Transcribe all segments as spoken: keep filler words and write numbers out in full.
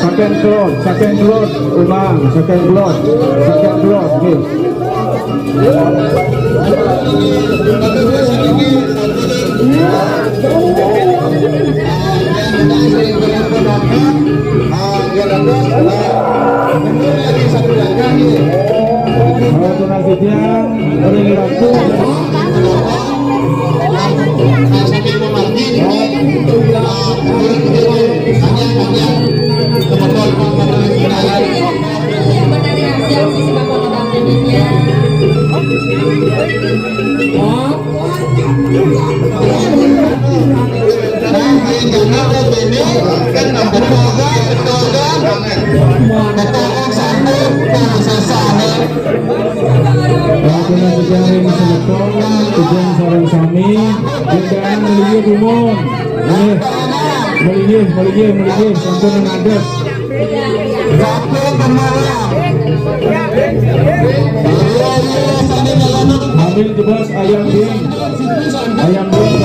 Saking kelod, saking kelod, Umang, saking kelod, saking kelod, nggih. Kalau tunas sidang, ring ratu. Waktu nanti jari masih lekong, tujuan sareng sami, jangan melihat umum. Nggih. Melinggih, melinggih, melinggih, sampun ngadeg. Hamil jebos ayam ding. Ayam ding.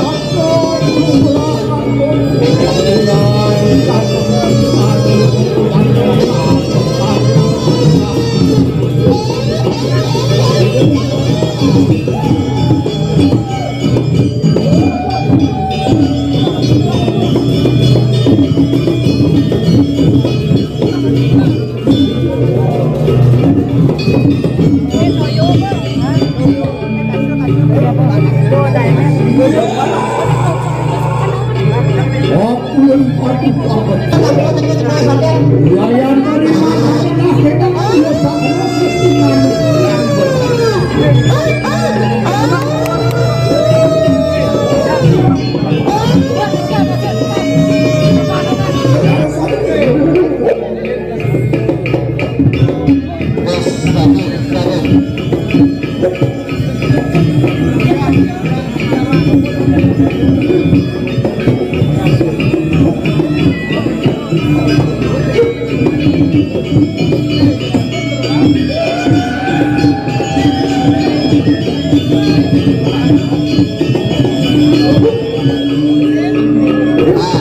Nah,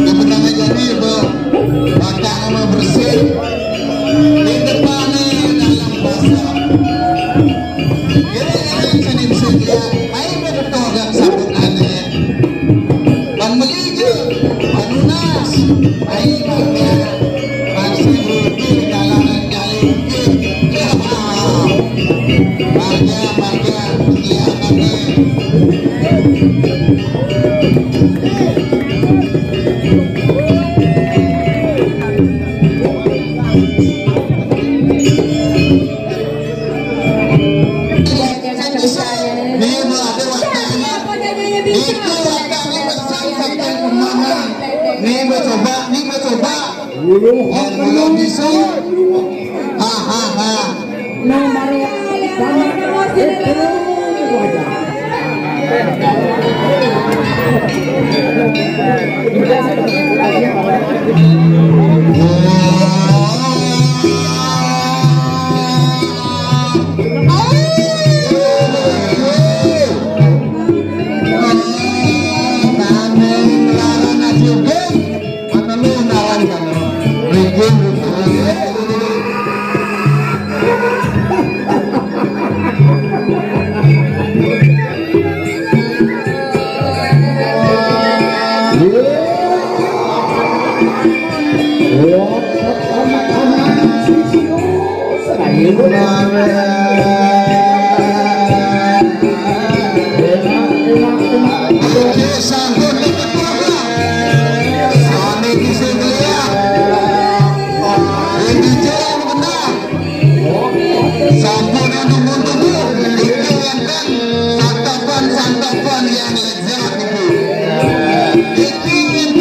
yang pertama jadi, Bu, bakal mau bersih. Di depannya dalam pasar. Kira-kira sini bisa dia, ayo bertobat sabut aneh. Pan melija, panunas, ayo bangga. Masih rugi kalangan kali. Ya, bangga, bangga, ya, bangga. Nih, mau ada waktu ini. Itu waktu ini pesan sampai kemana? Nih, mau coba, nih, mau coba. Yang belum bisa. Hahaha. Sampun untuk, untuk, itu wonten santapan-santapan yang lezat, Ibu. Itu yang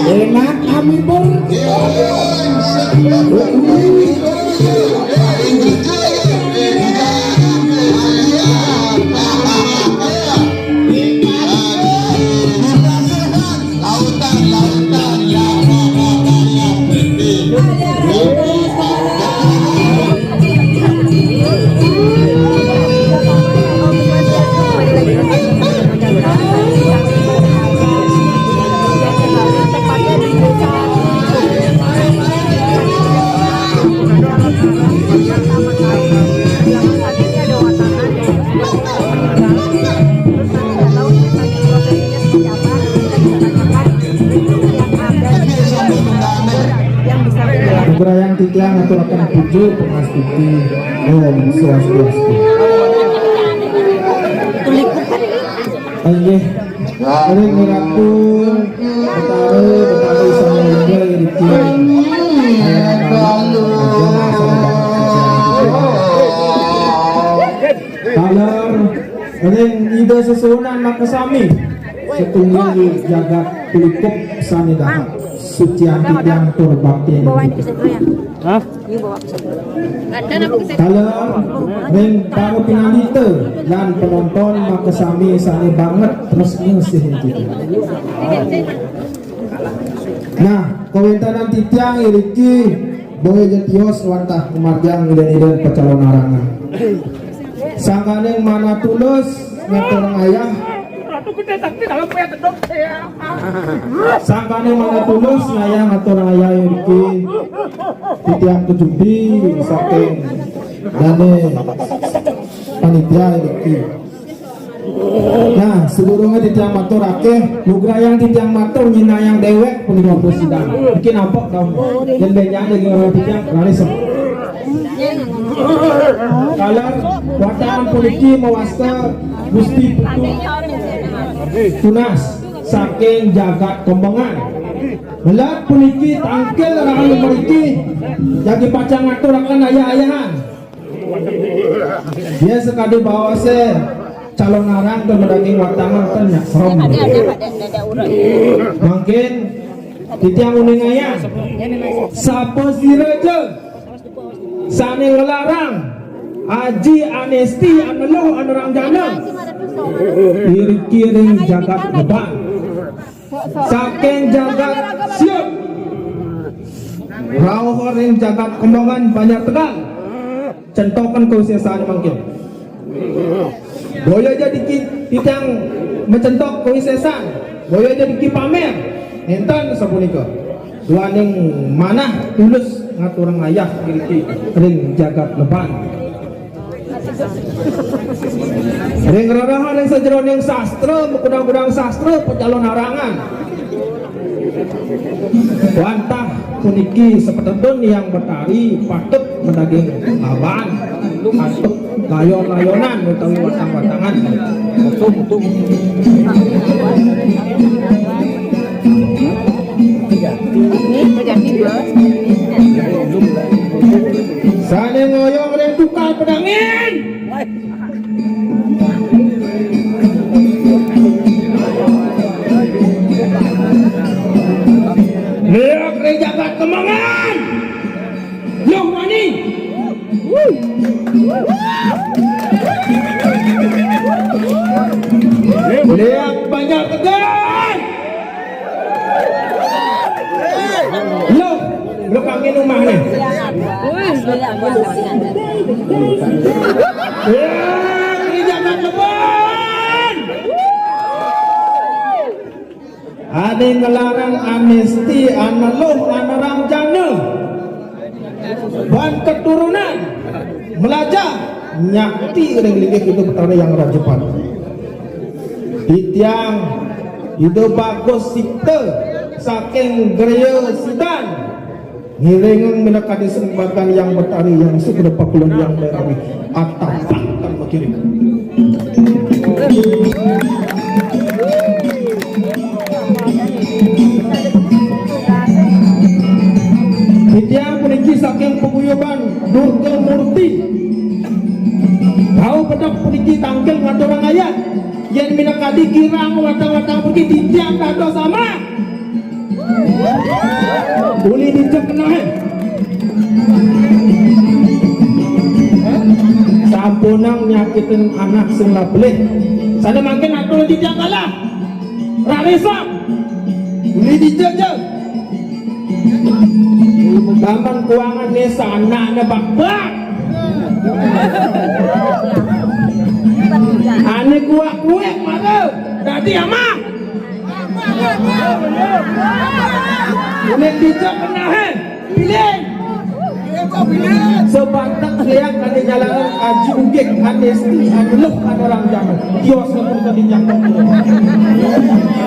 Enak kami, Bang. Nugrayang titiang ngaturaken puja pangastiti. Om Swastiastu. Inggih. Ring Ratu Betara, Betara Sang Hyang Widhi. Taler ring Ida Sesuhunan makasami, setunggal jagat Pelikup sane dahat, sucian titiang tur bakti. Hah? Taler ring para pinandita lan penonton makasami sane banget tresna sihin titiang. Nah, kawentenan titiang iriki boya ja tios wantah ngamargiang ida-ida pacalonarangan. Sangkaning manah tulus ngaturang ayah. Sangkaning manah tulus ngayah ngaturang ayah iriki. Titiang kajumpi saking dane panitia iriki. Nah, sadurunge titiang matur akeh, nugrayang titiang matur nyinayang dewek punika prasida. Mungkin nampek taun. Yen benjang lagi orang titiang laris. Taler watanan puniki mawasta Gusti Putu Tunas saking jagat Kembengan. Melat puniki tangkil rahayu mriki jagi pacang ngaturaken ayah-ayahan. Yen sakadi bawase calonarang to madaging watangan ten nyak serem. Mangkin titiang uningayang, sapasira ja sane nglarang aji anesti aneluh aneranjana iriki ring jagat Lebak. Saking jagat Siut rauh ring jagat Kembengan Banjar Tegal. Centokan kawisesan mangkin. Boya ja diki titiang macentok kawisesan, boya ja diki pamer. Enten sapunika. Duaning manah tulus ngaturang ayah iriki ring jagat Lebak. Ring rereh ring sajeroning sastra, makudang-kudang sastra pacalonarangan. Wantah puniki sapatutun Hyang Betari patut madaging aban, patut layon-layonan utawi watang-watangan. Sane ngoyong ring tukal pedangin. Liak ring jagat Kembengan. Luh wani. Liak Banjar Tegal. Loh, lo kami rumah nih. Ya, ini jangan leban. Ane nglarang anesti aneluh aneranjana. Ban keturunan melajah nyakti ring linggih Ida Betara Hyang Raja Padu. Titiang Ida Bagus Sipta saking Griya Sidan ngiringang minakadi sembatan Hyang Betari Hyang Sukra Pakulun Hyang Bhairawi. Atapan tan makiring. Titiang puniki saking paguyuban Durga Murti. Rauh bedog puniki tangkil ngaturang ayah. Yén minakadi kirang watang-watang puniki titiang dados amah. Uli dija kenahin. Sampunang nyakitin anak sing lebelih. Sané mangkin atur titiang kalah. Rarisang. Uli dija, Jeng. Gaman kuangan désa anakné bakbak. Ané kuak-kuik mara. Dadi amah. Unik dija kenahin. Bilin. Sabantek liak ané nyalaran Aji Ugik, ané esti, ané luh, ané orang jaman. Kios pun tadi nyakok.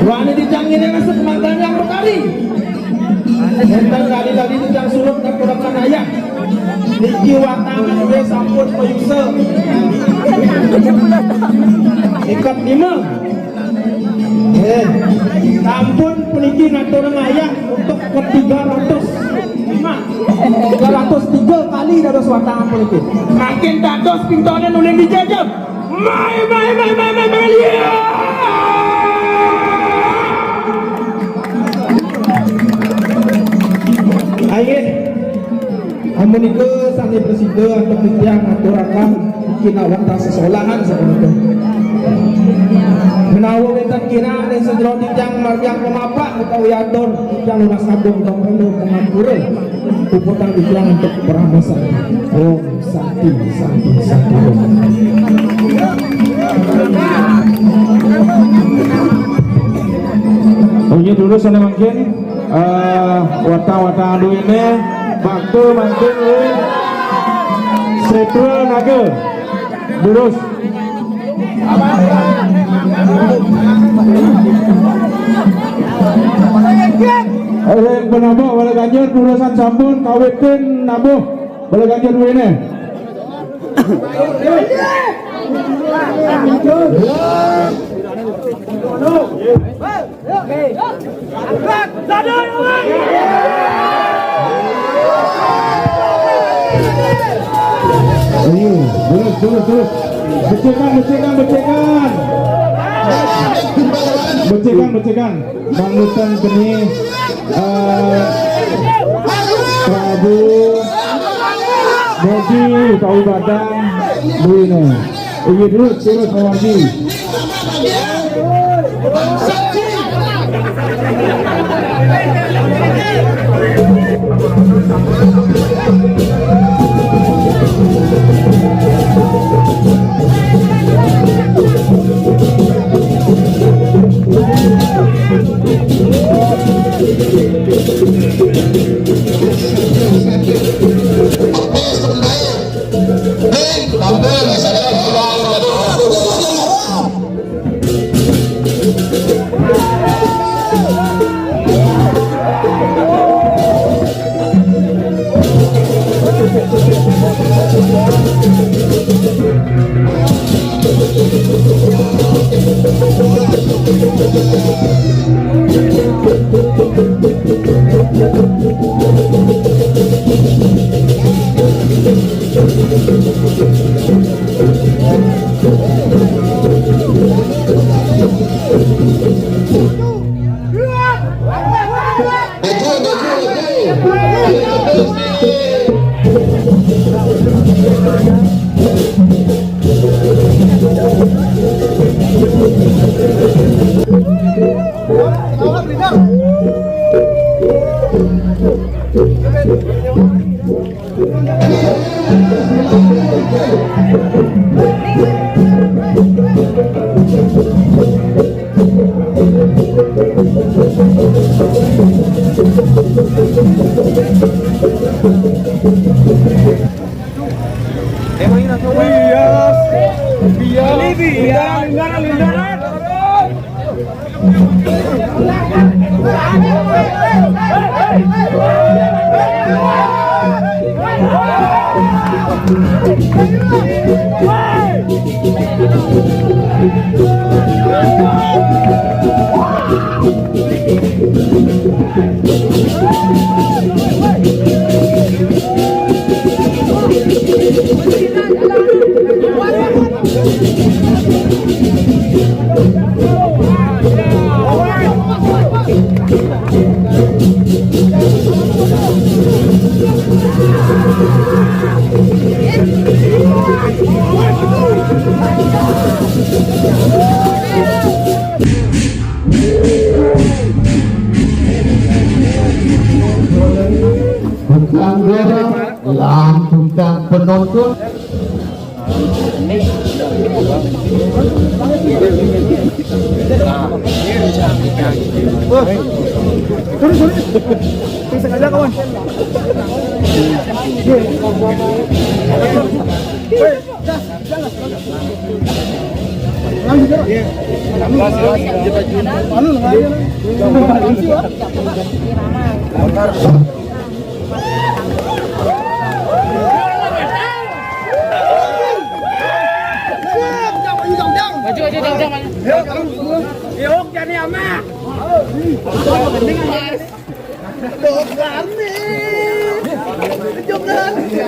Wani dijang ini masuk makan yang betari. Énten kali-kali titiang sulut ngaturaken ayah. Niki watangan wé sampun mayusa. Iket lima. Eh, sampun puniki ngaturang ayah untuk ketiga ratus lima. Tiga ratus tiga kali dados watangan puniki. Makin dados pintoné nulin dijajah. Mai, mai, mai, mai, mai, mai, liya. Inggih. Amunika sané prasida antuk titiang ngaturaken kinawan sesolahan sapunika. Menawi wénten kirang ring sajeroning titiang margiang pamapak utawi atur, titiang nunas agung pangapura. Puputang titiang antuk parama santi. Om Santi, santi, santi. Inggih durus sané mangkin, eh, watang-watang aduiné bakta mangkin ring Setra Naga. Durus. Ring panabuh Bala Ganjur durusan sampun kawitin nabuh Bala Ganjur duiné. Ayo, terus, terus, terus. Becikkan, becikkan, becikkan. Becikkan, becikkan. Mangutan keni, eh, Prabu Bogi utawi Badang duwene. Inggih, terus, terus, Pak Wardi. Bias, bias, lindaran, lindaran, lindaran. Bukan dorong, lampu dan penonton. Sorry, sorry. Sengaja, kawan. Maju, maju, jauh, jauh, maju. Yuk, jadi amat. Tuh, Karni. Tuh, Karni.